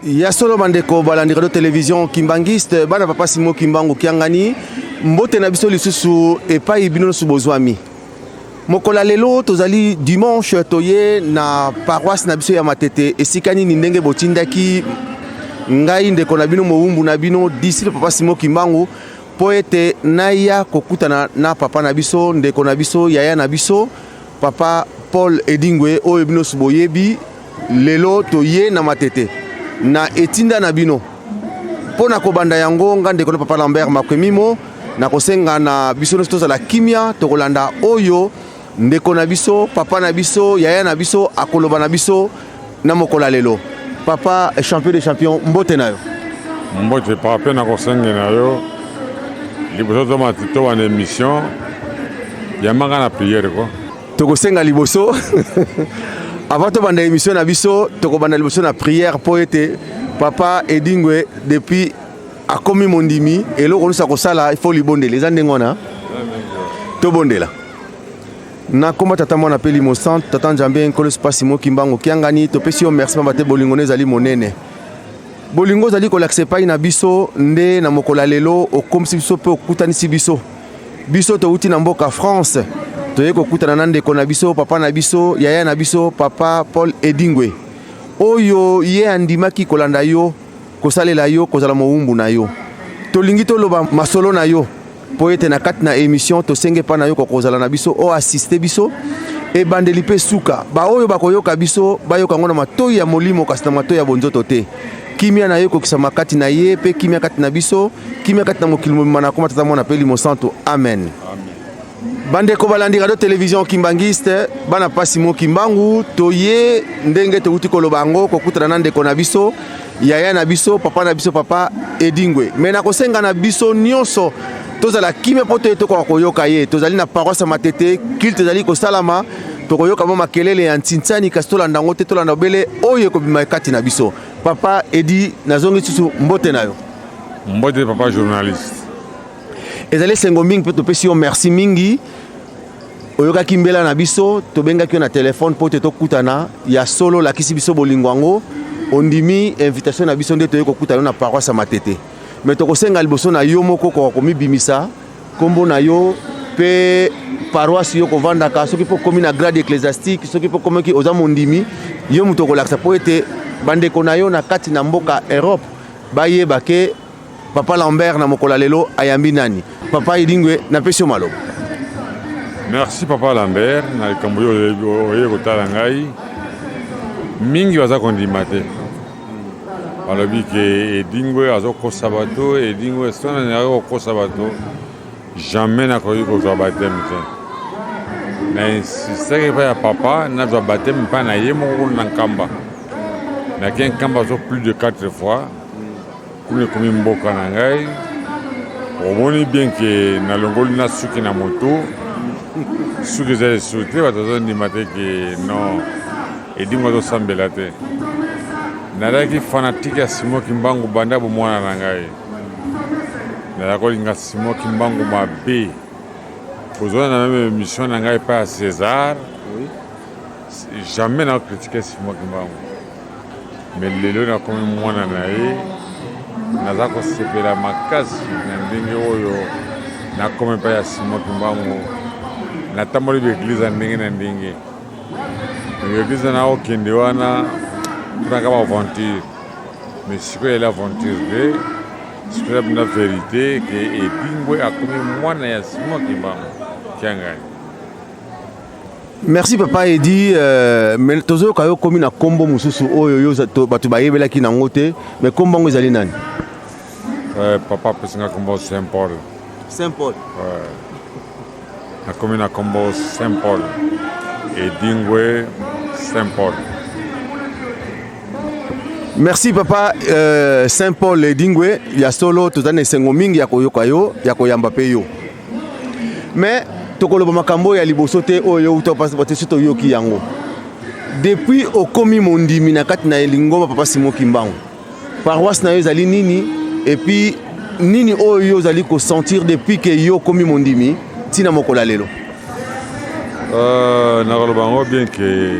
Ya solo bandeko balandi radio television kimbanguiste, bana papa Simon Kimbangu Kiangani, mbote na biso lisusu epai bino nyonso bozwami. Mokolo ya lelo tozali dimanche, toye na paroisse na biso ya Matete, esika nini ndenge botindaki ngai ndeko na bino mowumbu na bino disciple papa Simon Kimbangu mpo ete naya kokutana na papa na biso, ndeko na biso, yaya na biso papa Paul Edingwe oyo bino nyonso boyebi. Lelo toye na Matete na etinda na bino mpo na kobanda yango. Nga ndeko na papa Lambert Makwemimo nakosenga na biso nyonso tozala kimia, tokolanda oyo ndeko na biso, papa na biso, yaya na biso akoloba na biso na mokolo ya lelo. Papa champion de champion, mbote na yo. Mbote papa, mpe nakosenge na yo liboso tobanda émission, yambanga na prière ko. Tokosenga liboso avant tobanda émission na biso, tokobanda liboso na prière mpo ete papa Edingwe depuis akomi mondimi, eloko nyonso akosala il faut libondela. Eza ndenge wana, tobondela na komba Tata, Mwana mpe Limo Santu. Tata Nzambe, Nkolo Papa Simon Kimbangu Kiangani, topesi yo merci pamba te bolingo no ezali monene. Bolingo ozali kolakisa epai na biso nde na mokolo ya lelo okomisi biso mpe okutanisi biso. Biso towuti na mboka France, toye kokutana na ndeko na biso, papa na biso, yaya na biso, papa Paul Edingwe, oyo ye andimaki kolanda yo, kosalela yo, kozala mowumbu na yo. Tolingi toloba masolo na yo mpo ete na kati na émission tosenge epai na yo kokozala na biso, o assiste biso ebandeli mpe suka. Baoyo bakoyoka biso bayoka yango na matoi ya molimo, kasi na matoi ya bonzoto te. Kimia na yo ekokisama kati na ye, mpe kimia kati na biso, kimia kati na mokili mobimba, na koma Tata, Mwana mpe Limo Santu. Amen. Bandeko balandi radio television kimbanguiste, bana papa Simon Kimbangu, toye ndenge towuti koloba yango kokutana na ndeko na biso, yaya na biso, papa na biso, papa Edingwe. Me nakosenga na biso nyonso tozala kimia mpo toye tokoka koyoka ye. Tozali na paroisse ya Matete, culte ezali kosalama, tokoyoka mwa makelele ya ntintiani, kasi tolanda yango te, tolanda obele oyo ekobima kati na biso. Papa Edi, nazongi susu, mbote na yo. Mbote papa journaliste. Ezali esengo mingi mpe topesi yo merci mingi. Oyokaki mbela na biso, tobengaki yo na telefone mpo te tokutana. Ya solo olakisi biso bolingo yango, ondimi invitation na biso nde toyei kokutana na paroisse ya Matete. Me tokosenga liboso na yo moko koka komibimisa nkombo na yo mpe paroisse yo kovandaka, soki mpo okomi na grade ecclésiastique, soki mpo okomaki oza mondimi, yo moto okolakisa mpo ete bandeko na yo na kati na mboka Europe bayeba ke papa Lambert na mokolo ya lelo ayambi nani. Papa Edingwe, napesi yo maloba. Merci papa Lambert na likambo oyo oye kotala ngai. Mingi baza kondima te, balobi ke Edingwe azokosa bato. Edingwe sona nakoki kokosa bato? Jamais nakoki kozwa baptême te. Na insistaki epai ya papa nazwa baptême mpa na ye moko kuna na Nkamba. Nake Nkamba zo plus de 4 fois, kuna ekomi mboka na ngai. Omoni bien ke nalongoli na suki na motu, suki eza lisusu te. Bato bazondima te ke non, Edingwe azosambela te. Nazalaki fanatique ya Simon Kimbangu banda bomwana na ngai. Nazalaki kolinga Simon Kimbangu mabe. Kozwa na même émission na ngai epai ya César, jamais na critique Simon Kimbangu, mais lelo nakomi mwana na ye. Naza kosepela makasi na ndenge oyo nakomi epai ya Simon Kimbangu. Natamboli baeglize ya ndenge na ndenge. Église na okende wana tunaka baaventure, mais sikoyo ele aventure te, sikoyo na vérité ke Edingwe akomi mwana ya Simon Kimbangu Kiangani. Merci papa Edi. Mais tozoyoka yo komi na kombo mosusu oyo yo bato bayebelaki nango te, mais kombo yango ezali nani? Papa apesinga kombo Saint Paul. Saint Paul. Nakomi na kombo Saint Paul Edingwe Saint Paul. Merci papa Saint Paul Edingwe. Ya solo toza na esengo mingi ya koyoka yo, ya koyamba mpe yo. Mais tokoloba makambo ya liboso te oyo uta te, so toyoki yango depuis okomi mondimi na kati na lingomba papa Simon Kimbangu. Paroisse na yo ezali nini, et puis nini oyo yo ozali kosentir depuis ke yo okomi mondimi ntina mokolo ya lelo? Nakoloba yango bien ke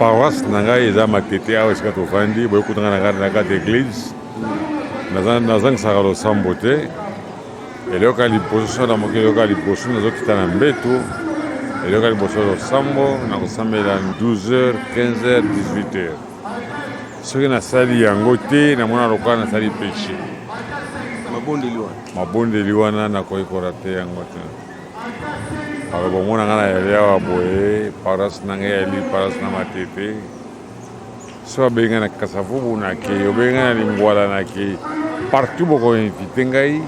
Paroisse na ngai eza Matete awa esika tovandi, boye kuta ngai na kati ya eglise. Nazangisaka losambo te. Eloko ya liboso so na moki, eloko ya liboso nazokita na mbeto, eloko ya liboso losambo, nakosambela 12h, 15h, 18h. Soki nasali yango te, namona lokola nasali péché. Mabondeli wana, mabondeli wana nakoki korate yango te. Alors bomona nga na yali awa boye, paroisse na ngai yali paroisse na Matete. So babengi ngai na Kasavubu nakei, obengi ngai na Lingwala nakei, partout bokoinvite ngai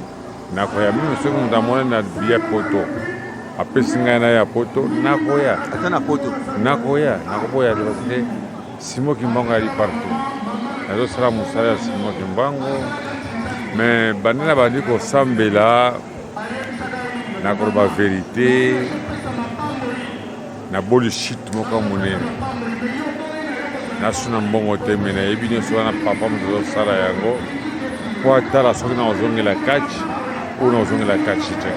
nakoya. Meme soki moto amoni na via poto apesi ngai na ya poto, nakoya. Ata na poto? Nakoya, nakoboya te, parce que Simon Kimbangu ayali partout. Nazosala mosala ya Simon Kimbangu, mais banda na bandi kosambela, nakoloba verité, naboli shite moko ya monene, nasuna mbongo te, me nayebi nyonso wana papa moto azosala yango mpo atala soki nakozongela catch oyo nakozongela catch te.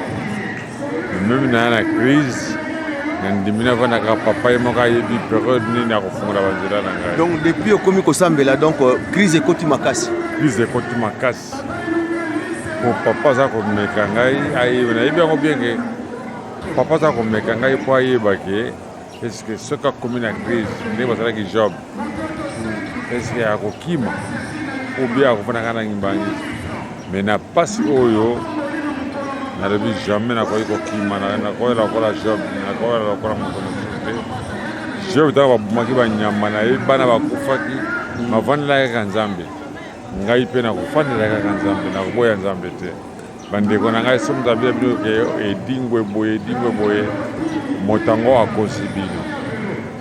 Meme naya na crise, nandimi navanda kaka, papa ye moko ayebi periode nini akofungola banzela na ngai. Donc depuis okomi kosambela, donc crise ekoti makasi? Crise ekoti makasi, po papa aza komeka ngai ayeba. Nayebi yango bien ke papa aza komeka ngai mpo ayeba ke est-ce soki akomi na crise ndenge basalaki Job, est-ce akokima ou bien akofanda kaka na ngimbangi. Mais na pasi oyo nalobi, jamais nakoki kokima, nakoyela lokola Job, nakoyela lokola moto mosusu te. Job, ntango babomaki banyama na ye, bana bakufaki, bavandelaki kaka Nzambe. Ngai mpe nakofandela kaka Nzambe, nakoboya Nzambe te. Bandeko na ngai, soki moto abia bino ke Edingwe boye, Edingwe boye, moto yango akosi bino.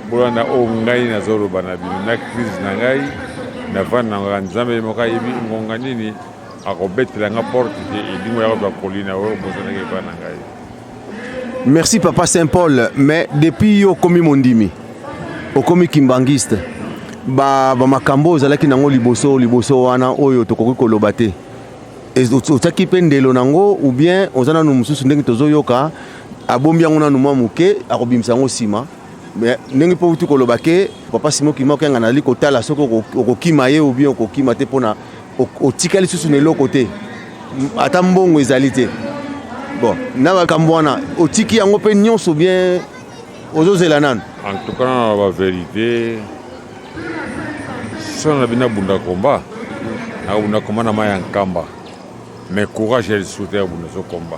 Bolanda oyo ngai nazoloba na bino. Na crise na ngai, navanda na Nzambe, ye moko ayebi ngonga nini akobetela nga porte te Edingwe ya kozwa koli na oyo obosanaki epai na ngai. Merci papa Saint Paul, mais depuis yo okomi mondimi, okomi kimbangiste, ba bamakambo oyo ozalaki nango liboso liboso wana oyo tokoki koloba te, otiaki mpe ndelo nango ou bien oza nanu mosusu ndenge tozoyoka abombi yango nanu mwa moke, akobimisa yango nsima? Mais ndenge mpo uti koloba ke papa Simon Kimbangu Kiangani azali kotala soki okokima ye ou bien okokima te, mpona otikali lisusu na eloko te, ata mbongo ezali te. Bon, na makambo wana otiki yango mpe nyonso bien, ozozela nanu? En tout cas, na bavérité, so na bino abunda komba, nakobunda komba na mai ya Nkamba, mais courage ya lisusu te ya kobunda so komba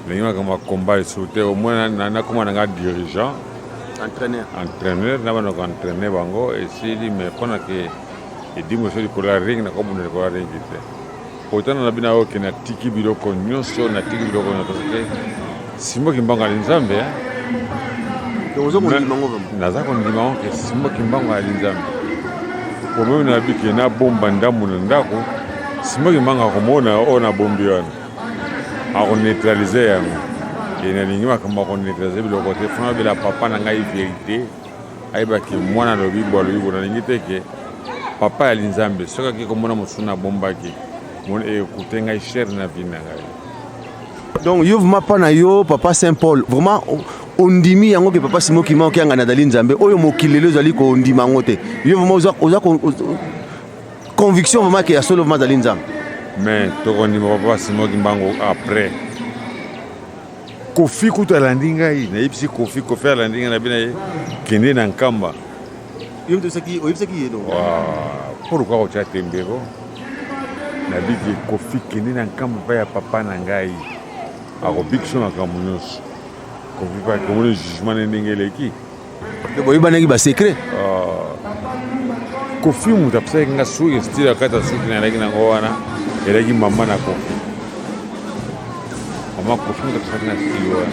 ndenge makambo ya komba lisusu te. Au moins nakoma na nga dirigeant. Entraîneur. Entraîneur, na bana koentraîne bango, esili. Mais mpona ke Edingwe so likolo ya ring, nakobunda likolo ya ring te. Pourtant na bino ayoke, natiki biloko nyonso, natiki biloko nyonso, parce que Simon Kimbangu ali Nzambe. Donc oza kondima yango vraiment? Naza kondima yango ke Simon Kimbangu ali Nzambe. Po meme nayebi ke nabomba ndambo na ndako, Simon Kimbangu akomona oyo nabombi wana, akoneutralize yango. E nalingi makambo akoneutralize biloko te. Fona bela papa na ngai vérité, ayebaki mwana alobi bo, alobi bo. Nalingi te ke papa yali Nzambe, soki ake komona mosusu nabombaki, ekute ngai cher na vie na ngai. Donc yo vraiment, mpa na yo papa Saint Paul, vraiment ondimi yango ke papa Simon Kimbangu Kiangani azali Nzambe oyo mokili lelo ezali kondima yango te? Yo vraiment oza conviction vraiment ke ya solo vraiment azali Nzambe? Mais tokondima papa Simon Kimbangu après. Kofi kutu alandi ngai, nayebisi Kofi, Kofi alandi ngai, nabi na ye kende na Nkamba. Oyebisaki ye donc? Mpo lokola kotya tembeko, nabiki Kofi kende na Nkamba epai ya papa na ngai, akobikisa makambo nyonso. Kofi mpe akomoni jugement ne ndenge eleki. Boyebanaki basecret? Kofi moto apesaki nga suki, style ya kati ya suki nalaki nango wana elaki mama na Kofi. Mama Kofi moto apesaki na style wana.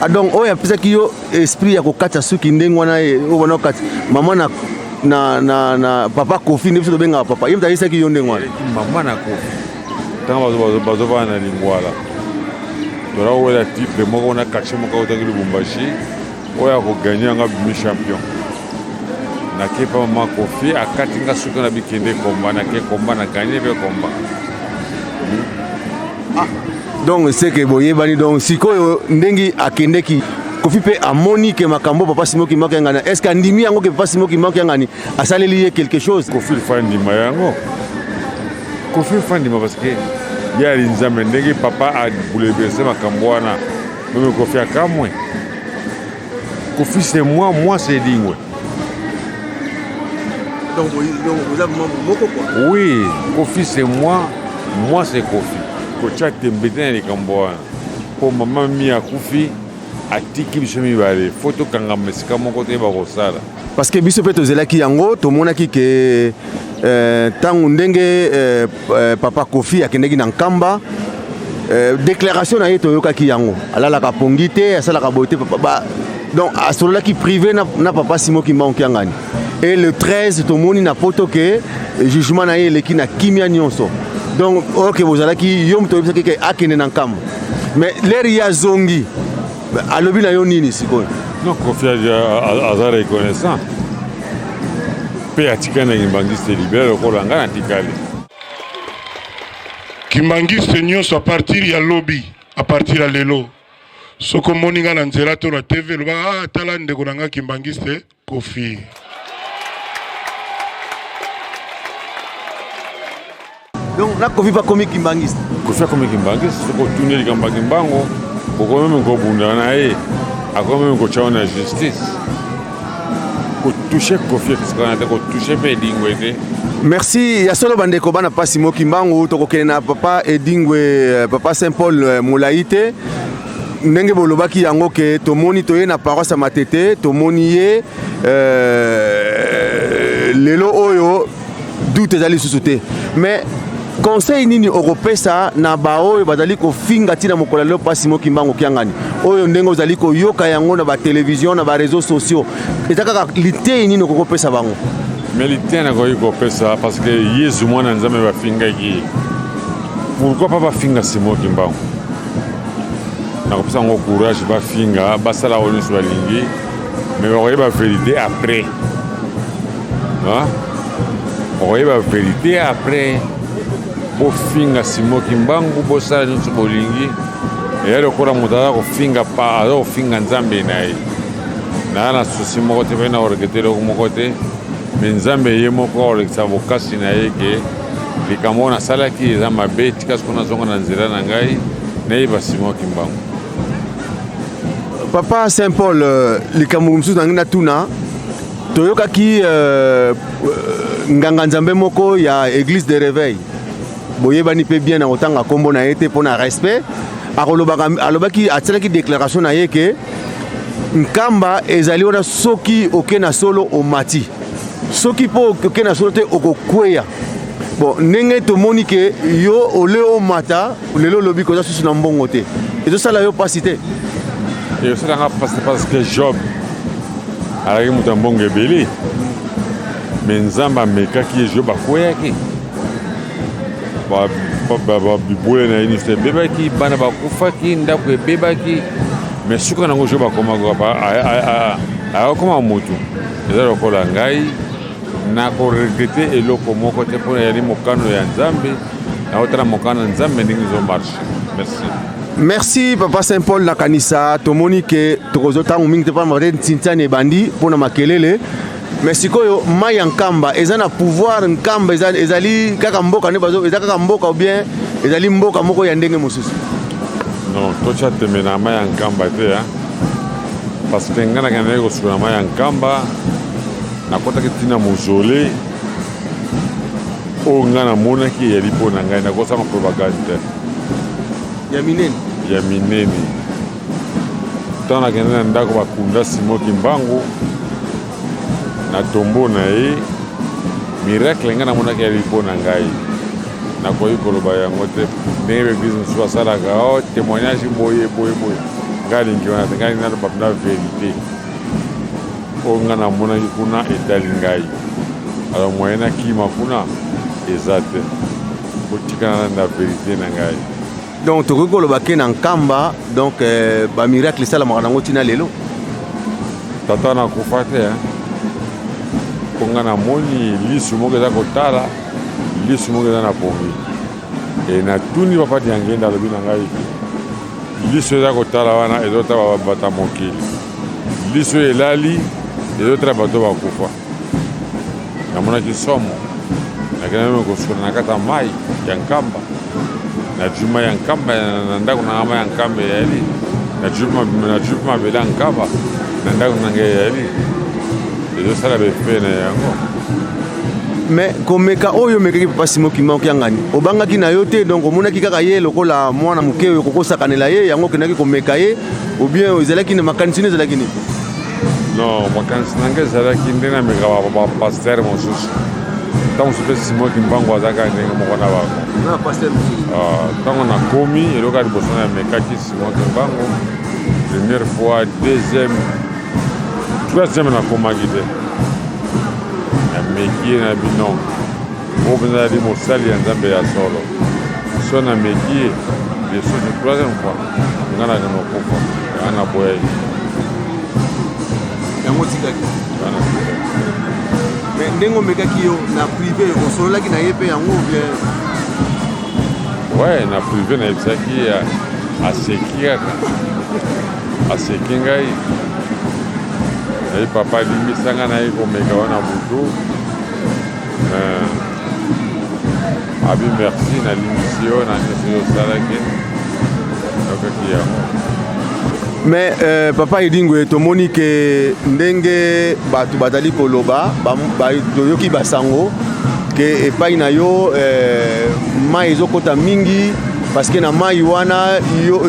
Ah, donc oyo apesaki yo esprit ya kokata suki ndenge wana, oyo wana okati mama na papa Kofi, nde biso tobengaka papa, ye moto ayesaki yo ndenge wana? Mama na Kofi, ntango bazovanda na Lingwala, toza kowela titre moko na quartier moko autaki Lubumbashi, oyo akoganye yango abimi champion. Nake pa mama Kofi, akati nga suki na bikende komba, nake komba, na ganye mpe komba. Ah, donc c'est que boyebani. Donc sikoyo ndenge akendeki Kofi mpe amoni ke makambo papa Simon Kimbangu Kiangani, est ce que andimi yango ke papa Simon Kimbangu Kiangani asaleli ye quelque chose? Kofi il faut andima yango. Kofi il faut andima parce que ye ali Nzambe, ndenge papa abouleverse makambo wana, meme Kofi akamwe. Kofi c'est moi, moi c'est Edingwe. Donc vous avez moko quoi? Oui, Kofi c'est moi, moi c'est Kofi. Kotia tembe te na likambo wana. Po mama mi akufi, atiki biso mibale, faut tokangama esika moko toyeba kosala. Parce que biso mpe tozelaki yango, tomonaki ke ntango ndenge papa Kofi akendeki na Nkamba, déclaration na ye toyokaki yango, alalaka pongi te, asalaka boye te, papa, ba, donc asololaki privé na papa Simon Kimbangu Kiangani. Et le 13 tomoni na poto ke jugement na ye eleki na kimia nyonso. Donc oyo bozalaki yo moto oyebisaki ke akende na Nkamba, mais l'heure ye azongi, alobi na yo nini sikoyo? Non, Kofi aza reconnaissant mpe atikali na kimbangiste libela lokola ngai natikali. Kimbangiste nyonso, à partir ya lobi, à partir ya lelo, soki omoni nga na nzela to na TV, lobaka: "Ah, tala ndeko na nga kimbangiste Kofi." Donc na Kofi bakomi kimbangiste? Kofi akomi kimbangiste. Soki otuni likambo ya Kimbangu, okomi meme kobunda na ye, akomi meme kotya na justice. Kotouche Kofi esika wana te, kotouche mpe Edingwe te. Merci. Ya solo, bandeko bana pasi mo Kimbangu, tokokende na papa Edingwe, papa Saint Paul molai te. Ndenge bolobaki yango ke tomoni, toye na paroisse ya Matete, tomoni ye lelo oyo, doute ezali lisusu te. Mais conseil nini okopesa na baoyo bazali kofinga ntina mokolo ya lelo pasi mo Kimbangu Kiangani, oyo ndenge ozali koyoka yango na batelevizio, na baréseaux sociaux, eza kaka litei nini okokopesa bango? Mais litei nakoki kopesa, parce que Yesu mwana Nzambe bafingaki ye, pourquoi pas bafinga Simon Kimbangu? Nakopesa yango courage, bafinga, basala oyo nyonso balingi, mais bakoyeba vérité après. Bakoyeba vérité après. Bofinga Simon Kimbangu, bosala nyonso bolingi, eya lokola moto aza kofinga pa aza kofinga Nzambe na ye. Naza na souci moko te mpe na koregretter eloko moko te, mais Nzambe ye moko akolekisa bokasi na ye ke likambo oyo nasalaki eza mabe, tika siko nazonga na nzela na ngai, nayeba Simon Kimbangu. Papa Saint Paul, likambo mosusu nangi natuna, toyokaki nganga Nzambe moko ya église de réveil, boyebani mpe bien, na kotanga nkombo na ye te mpo na respect, akolobaka, alobaki, atialaki déclaration na ye ke Nkamba ezali wana, soki oke na solo omati, soki mpo oke na solo te okokweya. Bon, ndenge tomoni ke yo ole omata lelo, olobi koza susu na mbongo te, ezosala yo mpasi te? Ezosalanga mpasi parce que Job azalaki moto ya mbongo ebele, mais Nzambe amekaki ye, Job akweyaki, bibwele na ye nyonso ebebaki, bana bakufaki, ndako ebebaki, mais suka nango Job akomaka, akokoma motu. Eza lokola ngai, nakoregretter eloko moko te mpona yali mokano ya Nzambe. Nakotala mokano ya Nzambe ndenge ezomarche. Merci. Merci, papa Saint Paul. Nakanisa tomoni ke tokozwa ntango mingi te mpona te ntintiani ebandi mpona makelele. Mais sikoyo mai ya Nkamba eza na pouvoir? Nkamba ezali kaka mboka nde eza kaka mboka ou bien ezali mboka moko ya ndenge mosusu? Non, totya tembe na mai ya Nkamba te, parce que ngai nakendaki kosuka na mai ya Nkamba, nakɔtaki ntina mausolée oyo ngai namonaki eyali mpo na ngai, nakosanga propagande te. Ya minene? Ya minene. Ntango nakende na ndako bakunda Simon Kimbangu na tombeau na ye, miracle ngai namonaki yali mpo na ngai, nakoki koloba yango te ndenge baeglise mosusu basalaka o témoignage boye boye boye. Ngai alingi wana te, ngai naloba na vérité oyo ngai namonaki kuna etali ngai. Alors moyen nakima kuna eza te, botikana na vérité na ngai. Donc tokoki koloba ke na Nkamba, donc bamiracle esalamaka nango ntina lelo? Tata nakufa te, mpo ngai namoni lisu moko eza kotala, lisu moko eza na pongi. E natuni papa Diangenda, alobi na ngai Liso eza kotala wana ezotala bato ya mokili, liso elali ezotala bato bakufa. Namonaki somo, nakendaki meme kosukola na kati ya mai ya Nkamba, najui mai ya Nkamba na ndako na nga, mai ya Nkamba eyali, najui mpe mabele ya Nkamba na ndako na ngai eyali, ezosala befe na yango. Mais komeka oyo omekaki papa Simon Kimbangu Kiangani, obangaki na yo te? Donc omonaki kaka ye lokola mwana moke oyo okokosakanela ye, yango okendaki komeka ye, ou bien ezalaki na makanisi nini, ezalaki nini? Non, makanisi na ngai ezalaki nde nameka bapasteur mosusu. Ntango mosusu mpe Simon Kimbangu aza kaka ndenge moko na bango. Ntango nakomi, eloko ya liboso namekaki Simon Kimbangu, première fois, deuxième, troisième, nakomaki te. Nameki ye na bino oyo mpenza azali mosali ya Nzambe ya solo. So nameki ye lisusu troisième fois, nga nakende kokufa. Yango naboyaki. Yango otikaki? Nga natikaki. Mais ndenge omekaki yo na privé, osololaki na ye mpe yango ou bien? Ouais, na privé nayebisaki ye, aseki kaka, aseki ngai. Naye papa alimbisa ngai, naye komeka wana butu. Abi merci, nalimbisi yo na nyonso oyo osalaki, nayokaki yango. Mais papa Edingwe, tomoni ke ndenge bato bazali koloba, toyoki basango ke epai na yo mai ezokɔta mingi, parce que na mai wana yo,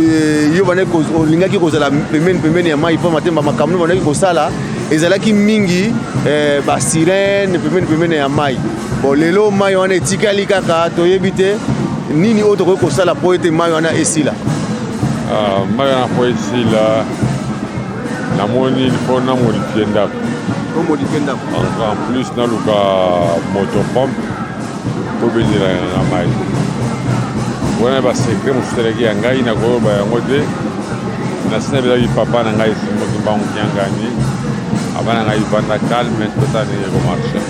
yo bandaki olingaki kozala pembeni pembeni ya mai, mpo matemba makambo bandaki kosala ezalaki mingi basirène pembeni pembeni ya mai. Bon, lelo mai wana etikali kaka, toyebi te nini oyo tokoki kosala mpo ete mai wana esila. Ah, mai wana mpo esila, namoni mpo namodifie ndako. Omodifie ndako. En plus naluka motopompe mpo ebendela na mai wana. Basecret mosusu elaki ya ngai, nakoyoba yango te. Nasi nabelaki papa na ngai Simon Kimbangu Kiangani, aba na ngai vanda calme, totala ndenge ekomarche.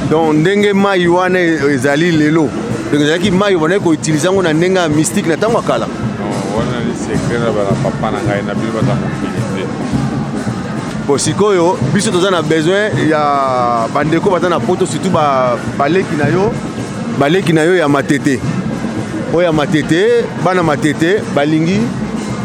Donc ndenge mai wana ezali lelo, donc ezalaki mai bandaki koutilize yango na ndenge ya mystique na ntango ya kala? Non, wana ni secret na bana papa na ngai na bino baza mokili te. Bon, sikoyo biso toza na besoin ya bandeko baza na Poto, surtout baleki na yo, baleki na yo ya Matete, oyo ya Matete, bana Matete balingi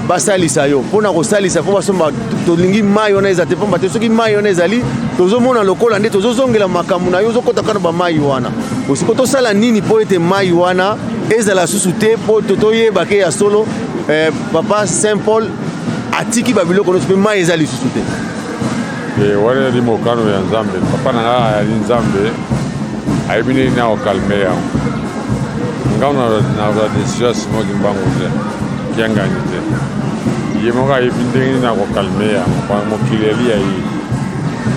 basalisa yo mpona kosalisa mpo basomba. Tolingi mai wana eza te, pamba te soki mai wana ezali, tozomona lokola nde tozozongela makambo na yo, ozokɔta kaka na bamai wana. Osiko tosala nini mpo ete mai wana ezala susu te, mpo toyeba ke ya solo papa Saint Paul atiki babiloko nyonso mpe mai eza lisusu te? Wana ezali mokano ya Nzambe. Papa na ngai ayali Nzambe, ayebi ndenge nini akokalme yango. Ngai nazwa décision ya Simon Kimbangu te, Kiangani te. Ye moko ayebi ndenge nini akokalme yango, mokili eli ya ye.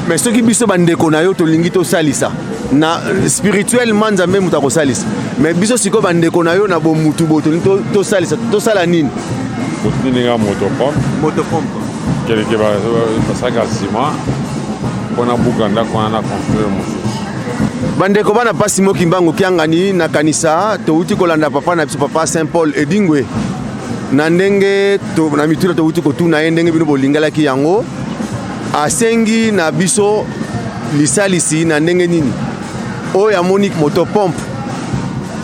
Mais soki biso bandeko na yo tolingi tosalisa na spirituellement, Nzambe moto akosalisa, mais biso sikoyo bandeko na yo na bomutu boye tolingi tosalisa, tosala nini? Botindi nga motopompe. Motopompe. Keleke basalaka nsima mpona buka ndako wana na construire mosusu. Bandeko bana pasi moki mbangu Kiangani, nakanisa touti kolanda papa na biso, papa Saint Paul Edingwe, na ndenge na mituna touti kotuna ye, ndenge bino bolingalaki yango, asengi na biso lisalisi na ndenge nini oyo amoni motopompe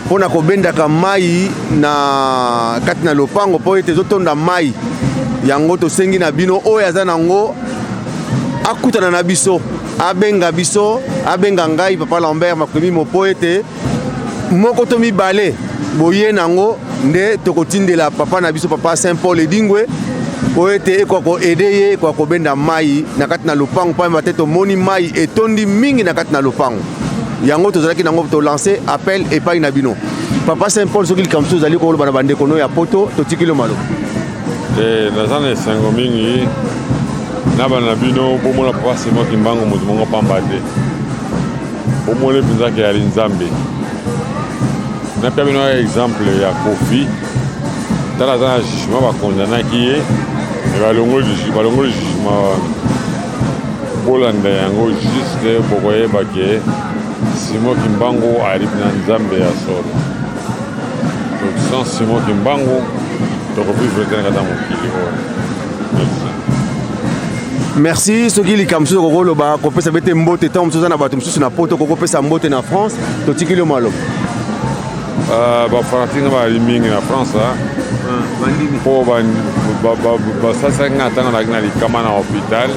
mpo na kobendaka mai na kati na lopango, mpo ete ezotonda mai. Yango tosengi na bino, oyo aza nango akutana na biso, abenga biso, abenga ngai papa Lambert Makwemimo, mpo ete moko to mibale boye nango nde tokotindela papa na biso, papa Saint Paul Edingwe, po ete ekoka koaider ye, ekoka kobenda mai na kati na lopango, pamba te tomoni mai etondi mingi na kati na lopango. Yango tozalaki nango tolance appel epai na bino. Papa Saint Paul, soki likambo mosusu ozali koloba na bandeko no ya Poto, totikili yo maloba. Te, naza na esengo mingi na bana na bino. Bomona papa Simon Kimbangu moto moko pamba te, bomoni mpenza ke yali Nzambe. Napia bino exemple ya Kofi. Tala, aza na jugement, bakondanaki ye, me balongoli jugement wana. Bolanda yango juste, bokoyeba ke Simon Kimbangu ayali na Nzambe ya solo. Donc sans Simon Kimbangu, Tokovivre te na kati ya mokili oyo. Merci. Merci. Soki likambo mosusu okoki koloba, kopesa bete mbote, ntango mosusu oza na bato mosusu na poto, okoki kopesa mbote na France, totikili yo maloba. Bafanatike nga bazali mingi na France mpo basalisaki nga ntango nazalaki na likama na hôpital.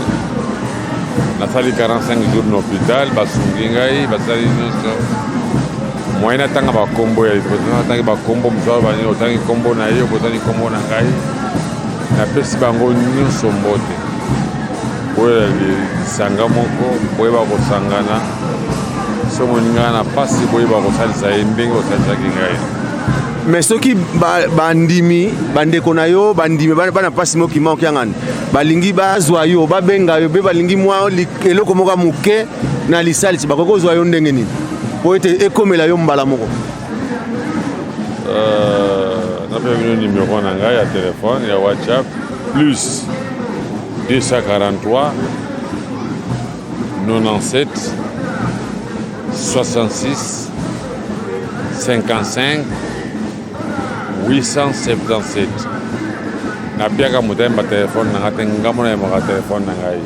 Nasali 45 jours na hôpital, basungi ngai, basali nyonso moyen. Natanga bakombo ya natangi bakombo mosusu, banini, otangi kombo na ye, obotani kombo na ngai. Napesi bango nyonso mbote. Boyela lisanga moko, boyeba kosangana. So moninga na mpasi, boyeba kosalisa ye ndenge osalisaki ngai. Mais soki bandimi, bandeko na yo bandimi, bana mpasi mokima okiangani, balingi bazwa yo, babenga yo mpe balingi mwa eloko moko ya moke na lisalisi, bakoki kozwa yo ndenge nini po ete ekomela yo mbala moko? Napesa bino numéro na ngai ya telefone ya WhatsApp: plus 243 97 66 55 877. Napiaka moto ayemba telefone na ngai te, nga mona yembaka telefone na ngai.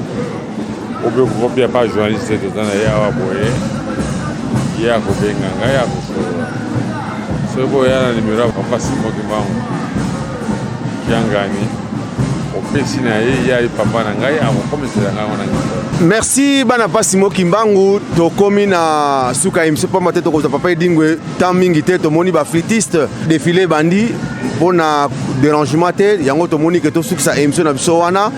Obe kokopia pa journaliste, toza na ye awa boye, ye akobenga ngai, akosolola. Soki boya na numero ya papa Simon Kimbangu Kiangani, opesi na ye, ye ayi papa na ngai, akokomisela ngai wana nyonso. Merci bana mpasi Mokimbangu. Tokomi na suka émission, pamba te tokozwa papa Edingwe temps mingi te. Tomoni baflûtiste, défilé ebandi. Mpona dérangement te, yango tomoni ke tosukisa émission na biso wana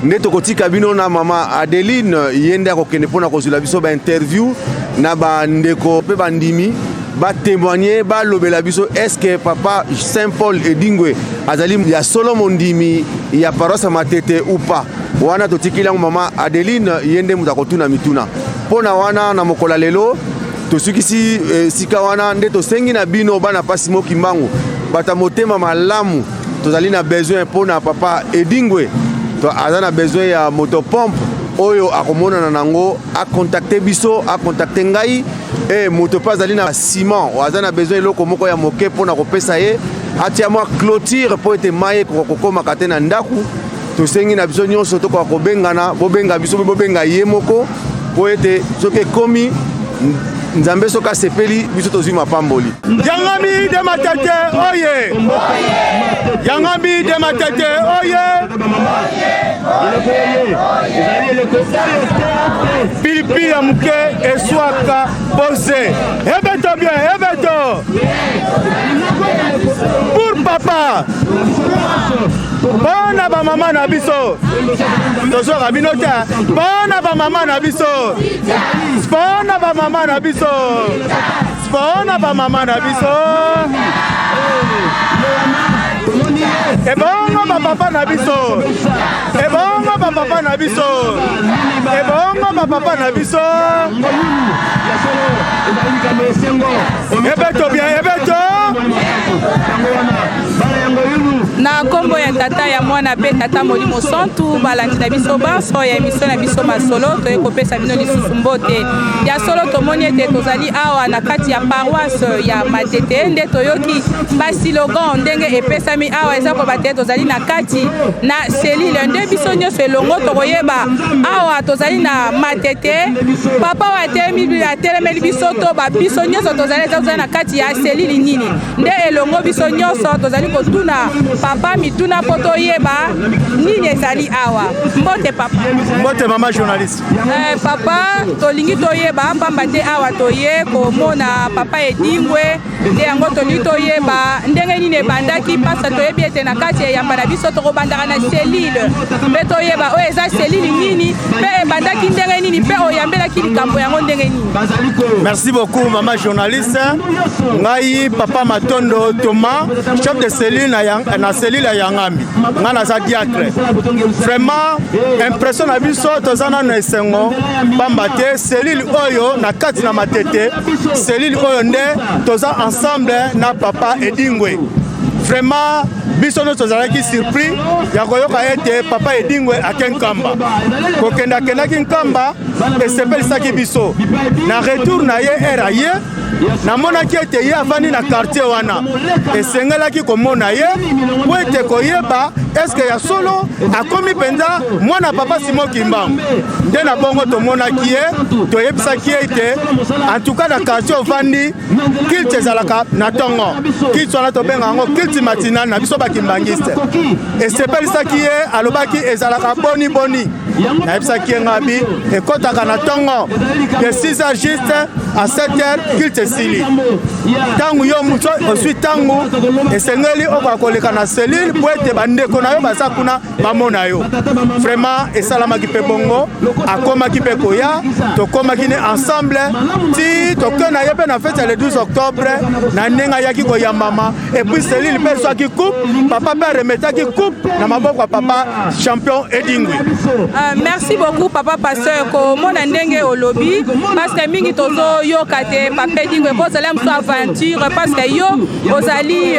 nde tokotika bino na mama Adeline. Ye nde akokende mpona kozwela biso bainterview na bandeko mpe bandimi, batémoigne, balobela biso est-ce papa Saint Paul Edingwe azali ya solo mondimi ya paroisse ya Matete ou pas. Wana totikili yango mama Adeline, ye nde moto akotuna mituna mpo na wana. Na mokolo ya lelo tosukisi esika wana nde tosengi na bino bana mpasi Mokimbangu, bato ya motema malamu, tozali na besoin mpo na papa Edingwe. To aza na besoin ya motopompe oyo akomonana nango, acontacte biso, acontacte ngai. E moto mpe azali na ciment, aza na besoin eloko moko ya moke mpona kopesa ye atia mwa clôture mpo ete mai ekoka kokomaka te na ndako. Tosengi na biso nyonso tokoka kobengana, bobenga biso mpe bobenga ye moko, mpo ete soki ekomi Nzambe, soki asepeli, biso tozwi mapamboli. Yangami de Matete oye! Yangami de Matete oye! Pilipili ya moke eswaka pose. Ebeto bien, ebeto pour papa, mpona bamama na biso. Tozwaka bino te, mpona bamama na biso, mpona bamama na biso, mpona bamama na biso. Ebongo bapapa na biso, ebongo bapapa na biso, ebongo bapapa na biso. Ebeto bien, ebeto. Na nkombo ya Tata, ya Mwana mpe Tata Molimo Santu, balandi na biso banso ya émission na biso Masolo, toye kopesa bino lisusu mbote. Ya solo, tomoni ete tozali awa na kati ya paroisse ya Matete nde toyoki baslogan ndenge epesami awa. Eza koba te, tozali na kati na cellule nde biso nyonso elongo tokoyeba awa tozali na Matete. Papa oyo atelemeli biso to babiso nyonso tozali, eza tozali na kati ya cellule nini nde elongo biso nyonso tozali kotuna papa mituna mpo toyeba nini ezali awa. Mbote papa. Mbote mama journaliste. Papa, tolingi toyeba, pamba te awa toye komona papa Edingwe nde yango tolingi toyeba ndenge nini ebandaki mpasa. Toyebi ete na kati ya eyamba na biso tokobandaka na cellule mpe toyeba oyo eza cellule nini mpe ebandaki ndenge nini mpe oyambelaki likambo yango ndenge nini. Merci beaucoup mama journaliste. Ngai papa Matondo Thomas, chef de cellule na cellule ya Yangambi. Ngai naza diacre. Vraiment impression na biso, toza nano esengo, pamba te cellule oyo na kati na Matete, cellule oyo nde toza ensemble na papa Edingwe. Vraiment Biso nyonso tozalaki surpris ya koyoka ete papa Edingwe ake Nkamba. Kokende akendaki Nkamba esepelisaki biso. Na retour na ye heure aye, namonaki ete ye avandi na quartier wana, esengelaki komona ye mpo ete koyeba eske ya solo akomi mpenza mwana papa Simon Kimbangu. Nde na bongo tomonaki ye, toyebisaki ye ete en tout cas na quartier ovandi culte ezalaka na ntongo. Culte wana tobenga yango culte matinale na biso bakimbangiste. Esepelisaki ye, alobaki ezalaka boni boni. Nayebisaki ye ngabi ekɔtaka na ntongo de 6 heures juste à 7 heures culte esili. Ntango yo moto ozwi ntango esengeli okoka koleka na cellule po ete bandeko na yo baza kuna bamona yo. Vraiment esalamaki mpe bongo, akomaki mpe koya, tokomaki ne ensemble ti toke na ye mpe na fete ya le 12 octobre na ndenge ayaki koyambama. Et puis cellule mpe ezwaki coupe, papa mpe aremetaki coupe na maboko ya papa champion Edingwe. Merci beaucoup papa pasteur, komona ndenge olobi parce que mingi tozoyoka te papa Edingwe kozala mosu aventure parce que yo ozali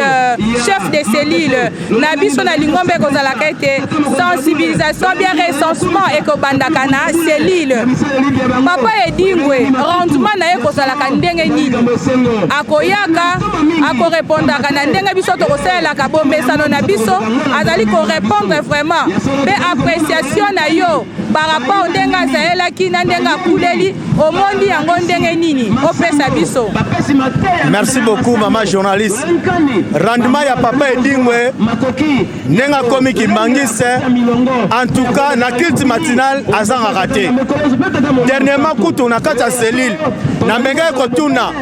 chef de cellule na biso na lingomba, ekozalaka ete sensibilisation bien recensement ekobandaka na cellule. Papa Edingwe rendement na ye kozalaka ndenge nini? Akoyaka, akorepondaka na ndenge biso tokosalelaka bomesano na biso, azali korépondre vraiment? Mpe appréciation na yo par rapport ndenge azalelaki na ndenge akuleli, omondi yango ndenge nini? Opesa biso. Merci beaucoup mama journaliste. Rendement ya papa Edingwe ndenge akomi kimbangiste, en tout cas na culte matinal azangaka te. Dernièrement kutu na kati ya cellule namengaki kotuna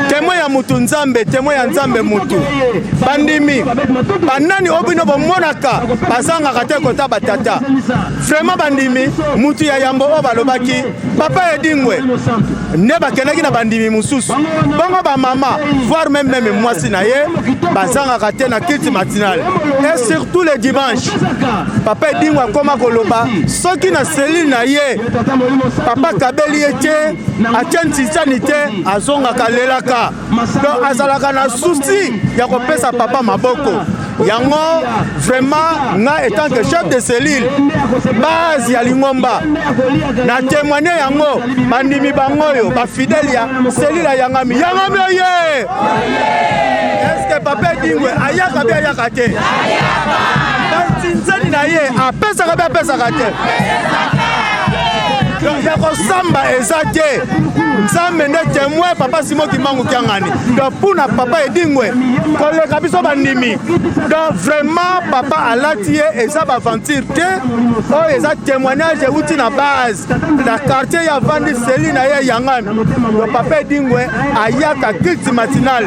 témoin ya mutu Nzambe, témoin ya Nzambe mutu, bandimi banani oyo bino bomonaka bazangaka te kota batata? Vraiment bandimi mutu ya yambo oyo balobaki papa Edingwe, nde bakendaki na bandimi mosusu bongo, bamama voire même même mwasi na ye bazangaka te na culte matinal et surtout le dimanche. Papa Edingwe akoma koloba soki na cellule na ye papa kabeli ye te, atie ntinsani te, azongaka alelaka. Donc azalaka na souci ya kopesa papa maboko. Yango vraiment nga étant que chef de cellule base ya lingomba na témoigne yango, bandimi bango oyo bafidèle ya cellule ya Yangami. Yangami oye! Est-ce que papa Edingwe ayaka be ayaka te? Bantinzani na ye apesaka be apesaka te? Ya kosamba eza te, Nzambe nde témoin, papa Simo Kimbangu Kiangani. Donc mpuna papa Edingwe koleka biso bandimi, donc vraiment papa alati ye, eza baventure te, oyo eza témoignage euti na base na quartier ya vandi cellule na ye Yangami. Donc papa Edingwe ayaka culte matinal,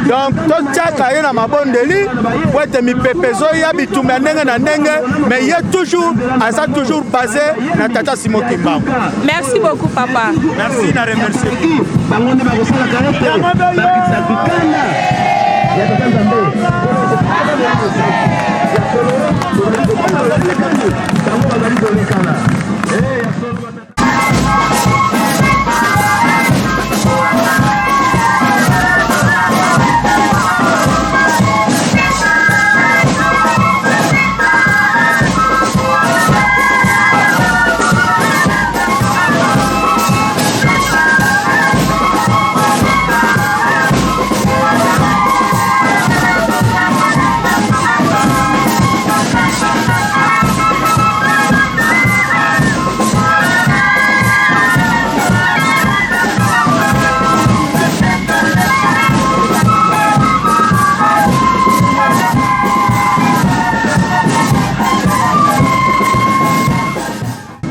donc totiaka ye na mabondeli po ete mipepe ezoya, bitumba ya ndenge na ndenge, mais ye toujours aza toujours basé na tata Simo Kimbangu. Merci beaucoup papa. Merci na remercier. Bango nde bakosalaka ete bakitisa kikanda ya tata Nzambe. Bango bazali kolekana.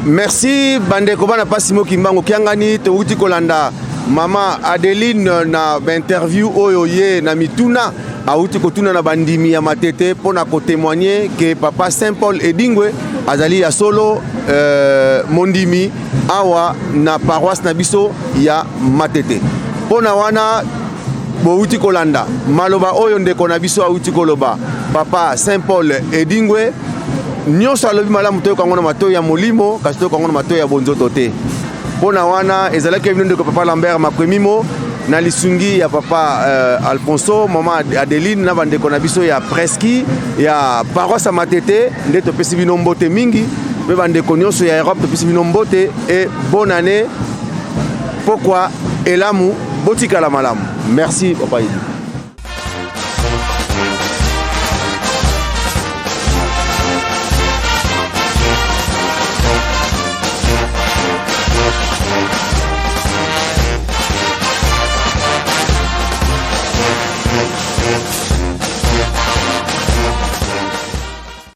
Merci bandeko bana pasi moki mbango kiangani. Touti kolanda mama Adeline na bainterview oyo ye na mituna awuti kotuna na bandimi ya Matete mpona kotémoigner ke papa Saint Paul Edingwe azali ya solo mondimi awa na paroisse na biso ya Matete. Mpona wana bowuti kolanda maloba oyo ndeko na biso awuti koloba, papa Saint Paul Edingwe nyonso alobi malamu, toyoka yango na matoi ya molimo, kasi toyoka yango na matoi ya bonzoto te. Mpo na wana ezalaki bino ndeko papa Lambert Makwemimo. Na lisungi ya papa Alfonso, mama Adeline na bandeko na biso ya Preski ya paroisse ya Matete, nde topesi bino mbote mingi, mpe bandeko nyonso ya Europe, topesi bino mbote et bonne année, pokwa elamu, botikala malamu. Merci, papa Idi.